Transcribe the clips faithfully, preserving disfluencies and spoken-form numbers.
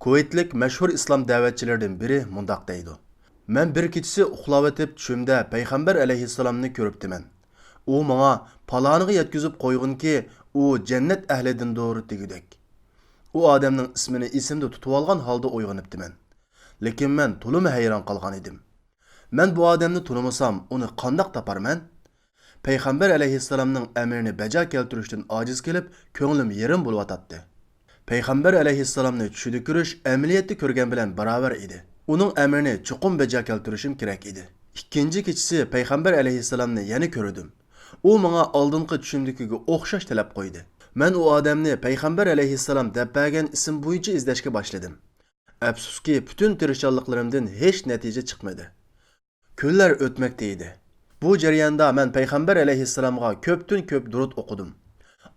كۇۋەيتلىك مەشھۇر ئىسلام دەۋەتچىلىرىدىن بىرى مۇنداق دەيدۇ: مەن بىر كېچىسى ئۇخلاۋېتىپ چۈشۈمدە پەيغەمبەر ئەلەيھىسسالامنى كۆرۈپتىمەن. ئۇ ماڭا، پالانىغا يەتكۈزۈپ قويغىنكى، ئۇ جەننەت ئەھلىدىندۇر دېگۈدەك. ئۇ ئادەمنىڭ ئىسمىنى ئېسىمدە تۇتۇۋالغان ھالدا ئويغىنىپتىمەن. لېكىن مەن تولىمۇ ھەيران قالغان ئىدىم. مەن بۇ ئادەمنى تونۇمىسام، ئۇنى قانداق تاپارمەن؟ پەيغەمبەر ئەلەيھىسسالامنىڭ ئەمرىنى بەجا كەلتۈرۈشتىن ئاجىز كېلىپ، كۆڭلۈم يېرىم بولۇۋاتاتتى. پەيغەمبەر ئەلەيھىسسالامنى چۈشىدە كۆرۈش ئەمەلىيەتتە كۆرگەن بىلەن باراۋەر ئىدى. ئۇنىڭ ئەمرىنى چوقۇم بەجا كەلتۈرۈشۈم كېرەك ئىدى. ئىككىنچى كېچىسى پەيغەمبەر ئەلەيھىسسالامنى يەنە كۆردۈم. ئۇ ماڭا ئالدىنقى چۈشۈمدىكىگە ئوخشاش تەلەپ قويدى. مەن ئۇ ئادەمنى پەيغەمبەر ئەلەيھىسسالام دەپ بەرگەن ئىسىم بويىچە ئىزدەشكە باشلىدىم. ئەپسۇسكى، پۈتۈن تىرىشچانلىقلىرىمدىن ھېچ نەتىجە چىقمىدى. كۈنلەر ئۆتمەكتە ئىدى. بۇ جەرياندا مەن پەيغەمبەر ئەلەيھىسسالامغا كۆپتىن كۆپ دۇرۇت ئوقۇدۇم.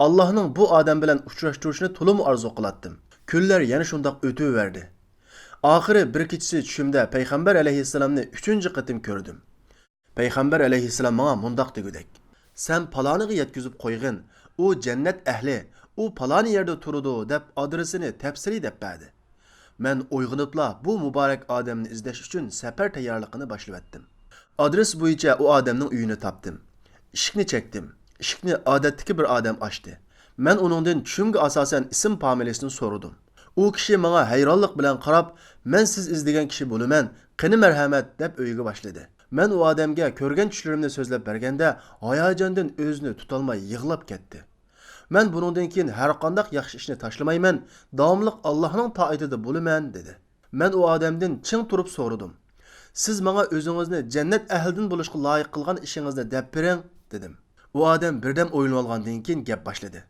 ئاللاھنىڭ بۇ ئادەم بىلەن ئۇچراشتۇرۇشىنى تولىمۇ ئارزۇ قىلاتتىم. كۈنلەر يەنە شۇنداق ئۆتۈۋەردى. ئاخىرى بىر كېچىسى چۈشۈمدە پەيغەمبەر ئەلەيھىسسالامنى ئۈچىنچى قېتىم كۆردۈم. پەيغەمبەر ئەلەيھىسسالام ماڭا مۇنداق دېگۈدەك: سەن پالانىغا يەتكۈزۈپ قويغىن، ئۇ جەننەت ئەھلى، ئۇ پالانى يەردە تۇرىدۇ دەپ ئادرېسىنى تەپسىلىي دەپ بەردى. مەن ئويغىنىپلا بۇ مۇبارەك ئادەمنى ئىزدەش ئۈچۈن سەپەر تەييارلىقىنى باشلىۋەتتىم. ئادرېس بويىچە ئۇ ئادەمنىڭ ئۆيىنى تاپتىم. ئىشىكنى چەكتىم. ئىشىكنى ئادەتتىكى بىر ئادەم ئاچتى. مەن ئۇنىڭدىن چۈشۈمگە ئاساسەن ئىسىم فامىلىسىنى سورىدىم. ئۇ كىشى ماڭا ھەيرانلىق بىلەن قاراپ، مەن سىز ئىزدىگەن كىشى بولىمەن، قېنى مەرھەمەت دەپ ئۆيىگە باشلىدى. مەن ئۇ ئادەمگە كۆرگەن چۈشلىرىمنى سۆزلەپ بەرگەندە، ھاياجاندىن ئۆزىنى تۇتالماي يىغلاپ كەتتى. مەن بۇنىڭدىن كېيىن ھەرقانداق ياخشى ئىشنى تاشلىمايمەن، داۋاملىق ئاللاھنىڭ تائىتىدە بولىمەن، دېدى. مەن ئۇ ئادەمدىن چىڭ تۇرۇپ سورىدىم. سىز ماڭا ئۆزىڭىزنى جەننەت ئەھلىدىن بولۇشقا لايىق قىلغان ئىشىڭىزنى دەپ بېرىڭ، دېدىم. ئۇ ئادەم بىردەم ئويلىنىۋالغاندىن كېيىن گەپ باشلىدى.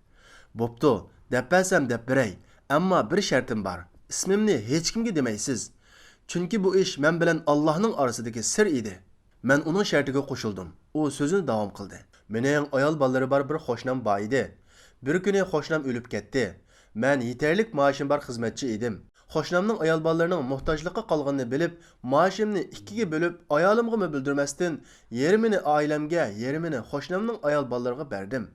بوپتۇ، دەپ بەرسەم دەپ بېرەي، ئەمما بىر شەرتىم بار. ئىسمىمنى ھېچكىمگە دېمەيسىز. چۈنكى بۇ ئىش مەن بىلەن ئاللاھنىڭ ئارىسىدىكى سىر ئىدى. مەن ئۇنىڭ شەرتىگە قوشۇلدۇم. ئۇ سۆزىنى داۋام قىلدى. مېنىڭ ئايال بالىلىرى بار بىر قوشنام بار ئىدى. بىر كۈنى قوشنام ئۆلۈپ كەتتى. مەن يېتەرلىك مائاشىم بار خىزمەتچى ئىدىم. قوشنامنىڭ ئايال بالىلىرىنىڭ موھتاجلىققا قالغىنىنى بىلىپ، مائاشىمنى ئىككىگە بۆلۈپ، ئايالىمغىمۇ بىلدۈرمەستىن، يېرىمىنى ئائىلەمگە، يېرىمىنى قوشنامنىڭ ئايال بالىلىرىغا بەردىم.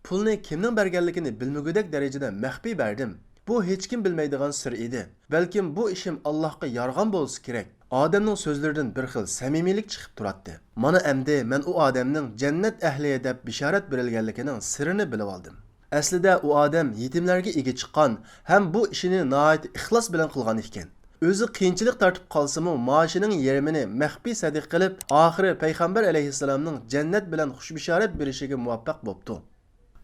پۇلنى كىمنىڭ بەرگەنلىكىنى بىلمىگۈدەك دەرىجىدە مەخپىي بەردىم. بۇ ھېچكىم بىلمەيدىغان سىر ئىدى. بەلكىم بۇ ئىشىم ئاللاھقا يارىغان بولسا كېرەك. ئادەمنىڭ سۆزلىرىدىن بىر خىل سەمىمىيلىك چىقىپ تۇراتتى. مانا ئەمدى مەن ئۇ ئادەمنىڭ جەننەت ئەھلى دەپ بېشارەت بېرىلگەنلىكىنىڭ سىرىنى بىلىۋالدىم. ئەسلىدە ئۇ ئادەم يېتىملەرگە ئىگە چىققان ھەم بۇ ئىشىنى ناھايىتى ئىخلاس بىلەن قىلغان ئىكەن. ئۆزى قىيىنچىلىق تارتىپ قالسىمۇ، مائاشىنىڭ يېرىمىنى مەخپىي سەدىقە قىلىپ، ئاخىرى پەيغەمبەر ئەلەيھىسسالامنىڭ جەننەت بىلەن خۇش بېشارەت بېرىشىگە مۇۋەپپەق بوپتۇ.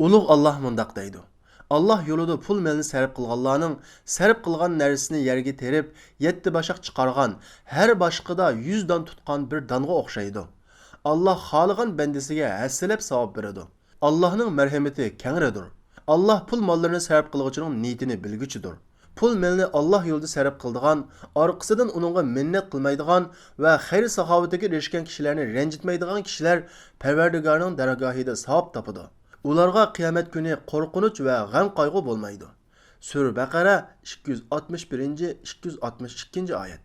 ئۇلۇغ ئاللاھ مۇنداق دەيدۇ: ئاللاھ يولىدا پۇل مېلىنى سەرپ قىلغانلارنىڭ سەرپ قىلغان نەرسىسىنى يەرگە تېرىپ، يەتتە باشاق چىقارغان، ھەر باشىقىدا يۈز دان تۇتقان بىر دانغا ئوخشايدۇ. ئاللاھ خالىغان بەندىسىگە ھەسسىلەپ ساۋاب بېرىدۇ. ئاللاھنىڭ مەرھىمىتى كەڭرىدۇر. ئاللاھ پۇل ماللىرىنى سەرپ قىلغۇچىنىڭ نىيىتىنى بىلگۈچىدۇر. پۇل مېلىنى ئاللاھ يولىدا سەرپ قىلىدىغان، ئارقىسىدىن ئۇنىڭغا مىننەت قىلمايدىغان ۋە خەير-ساخاۋىتىگە ئېرىشكەن كىشىلەرنى رەنجىتمەيدىغان كىشىلەر پەرۋەردىگارنىڭ دەرگاھىدا ساۋاب تاپىدۇ. ئۇلارغا قىيامەت كۈنى قورقۇنچ ۋە غەم-قايغۇ بولمايدۇ. سۈرە بەقەرە، ئىككى يۈز ئاتمىش بىرىنچى، ئىككى يۈز ئاتمىش ئىككىنچى ئايەت.